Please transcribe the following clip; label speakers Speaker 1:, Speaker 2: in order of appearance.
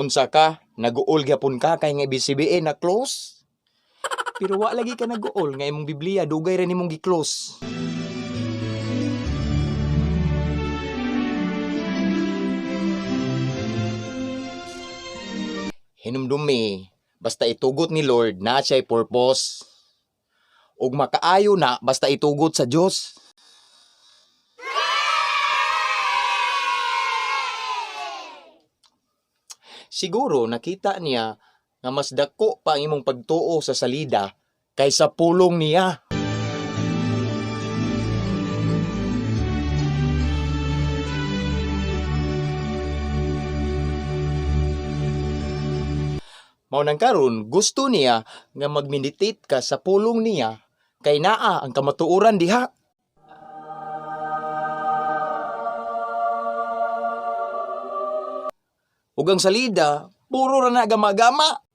Speaker 1: Unsa ka, naguol gyapon ka kay nga ABCBN na close. Pero wa lagi ka naguol nga imong Biblia dugay ra nimong gi-close. Hinumdumi, basta itugot ni Lord na siya'y purpose. Ug makaayo na basta itugot sa Dios. Siguro nakita niya nga mas dako pa ang imong pagtuo sa salida kaysa pulong niya. Mao nang karon gusto niya nga magmeditate ka sa pulong niya kay naa ang kamatuoran diha. Ug ang salida, puro ra na gama-gama.